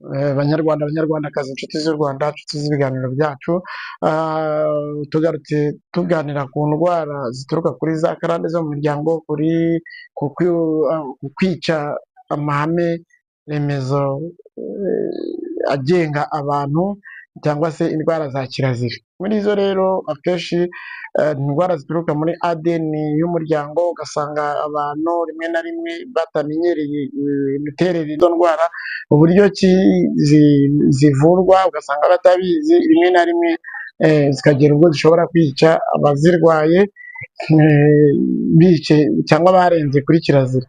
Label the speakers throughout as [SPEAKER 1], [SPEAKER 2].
[SPEAKER 1] Banyarwanda, Banyarwandakazi, inshuti z'u Rwanda, inshuti z'ibiganiro byacu, tugarutse tuganira ku ndwara zituruka kuri za karande zo mu miryango, ku kwica amahame remezo agenga abantu cyangwa se indwara za kirazira. Muri zo rero akenshi indwara zituruka muri ADN y'umuryango, ugasanga abantu rimwe na rimwe batamenyereye imiterere y'izo ndwara, uburyo ki zivurwa, ugasanga batabizi, rimwe na rimwe zikagera ubwo zishobora kwica abazirwaye, bice cyangwa barenze kuri kirazira.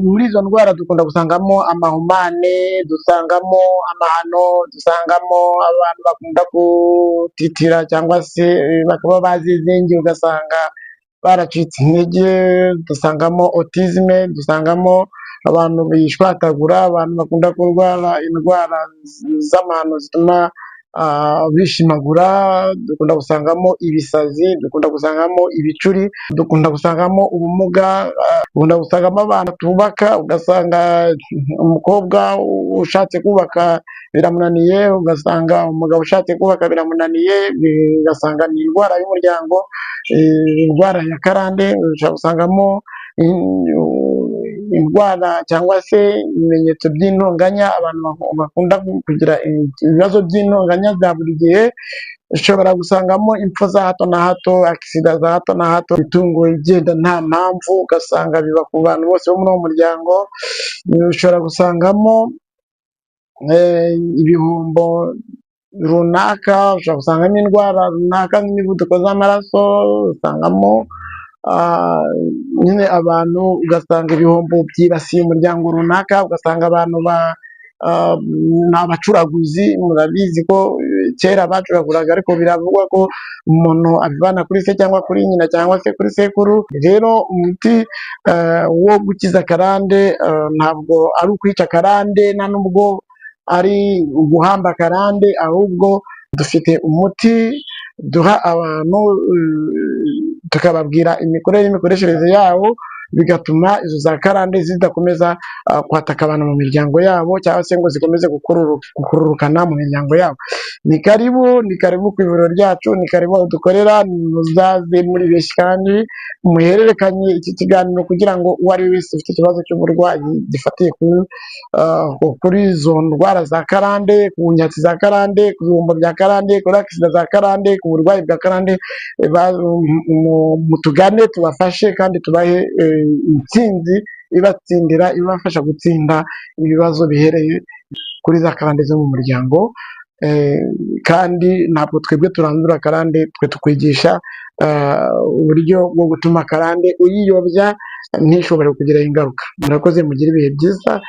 [SPEAKER 1] Muri izo ndwara dukunda gusangamo amahumane, dusangamo amahano, dusangamo abantu bakunda gutitira cyangwa se bakaba bazizingiye, ugasanga baracitse intege, dusangamo autisme, dusangamo abantu bishwatagura, abantu bakunda kurwara indwara z'amahano zituma bishimagura, dukunda gusangamo ibisazi, dukunda gusangamo ibicuri, dukunda gusangamo ubumuga, dukunda gusangamo abantu tubaka, ugasanga umukobwa ushatse kubaka biramunaniye, ugasanga umugabo ushatse kubaka biramunaniye, ugasanga ni indwara y'umuryango, indwara ya karande. Ushobora gusangamo indwara cyangwa se ibimenyetso by'intonganya, abantu bakunda kugira ibibazo by'intonganya bya buri gihe. Ushobora gusangamo impfu za hato na hato, accident za hato na hato, imitungo igenda nta mpamvu, ugasanga biba ku bantu bose bo muri uwo muryango. Ushobora gusangamo ibihombo runaka, ushobora gusangamo indwara runaka nk'imivuduko z'amaraso, usangamo nyine abantu, ugasanga ibihombo byibasiye umuryango runaka, ugasanga abantu ni abacuraguzi. Murabizi ko kera bacuraguraga, ariko biravugwa ko umuntu abivana kuri se cyangwa kuri nyina cyangwa se kuri sekuru. Rero umuti wo gukiza karande ntabwo ari ukwica karande, nta nubwo ari uguhamba karande, ahubwo dufite umuti duha abantu, tukababwira imikorere n'imikoreshereze yawo, bigatuma izo za karande zidakomeza kwataka abantu mu miryango yabo cyangwa se ngo zikomeze gukururukana mu miryango yabo. Ni karibu, ni karibu ku ivuriro ryacu, ni karibu aho dukorera. Muzaze muri benshi kandi muhererekanye iki kiganiro kugira ngo uwo ari we wese ufite ikibazo cy'uburwayi gifatiye kuri izo ndwara za karande, ku nyatsi za karande, ku bihombo bya karande, kuri accident za karande, ku burwayi bwa karande, mutugane tubafashe kandi tubahe intsinzi ibatsindira, ibafasha gutsinda ibibazo bihereye kuri za karande zo mu muryango. Kandi ntabwo twebwe turandura karande, twe tukwigisha uburyo bwo gutuma karande uyiyobya ntishobore kukugiraho ingaruka. Murakoze, mugire ibihe byiza.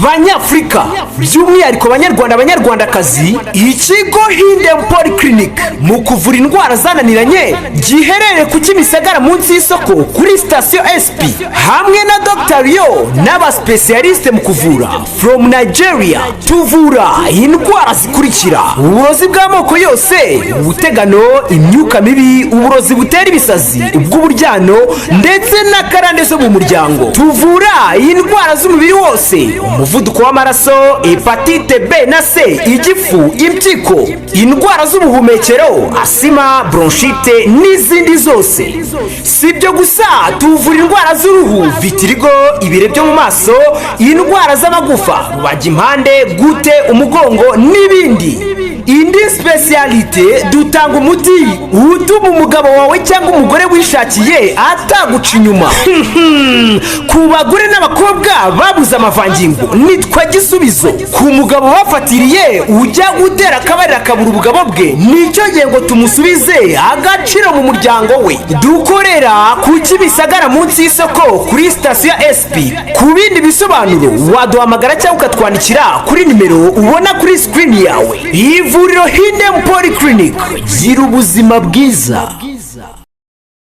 [SPEAKER 2] Banyafurika, by'umwihariko Banyarwanda, Abanyarwandakazi, ikigo Hidden Polyclinic mu kuvura indwara zananiranye giherereye ku Kimisagara, munsi y'isoko, kuri sitasiyo SP, hamwe na Dr Rio n'abasipesiyalisite mu kuvura from Nigeria, tuvura indwara zikurikira: uburozi bw'amoko yose, ubutegano, imyuka mibi, uburozi butera ibisazi, ubw'uburyano ndetse na karande zo mu muryango. Tuvura indwara z'umubiri wose, umuvuduko w'amaraso, hépatite B na C, igifu, impyiko, indwara z'ubuhumekero, asima, bronchite n'izindi zose. Si ibyo gusa, tuvura indwara z'uruhu, vitiligo, ibire byo mu maso, indwara z'amagufa, rubagimpande, gute, umugongo n'ibindi. Indi spécialité, dutanga umuti utuma umugabo wawe cyangwa umugore wishakiye ataguca inyuma. Ku bagore n'abakobwa babuze amavangingo, nitwa gisubizo. Ku mugabo bafatiriye ujya gutera akabariro akabura ubugabo bwe, nicyo gihe ngo tumusubize agaciro mu muryango we. Dukorera ku Kimisagara, munsi y'isoko, kuri sitasiyo ya SP. Ku bindi bisobanuro waduhamagara cyangwa ukatwandikira kuri nimero ubona kuri sikirini yawe. Ivuriro Hidden Polyclinic, gira ubuzima bwiza.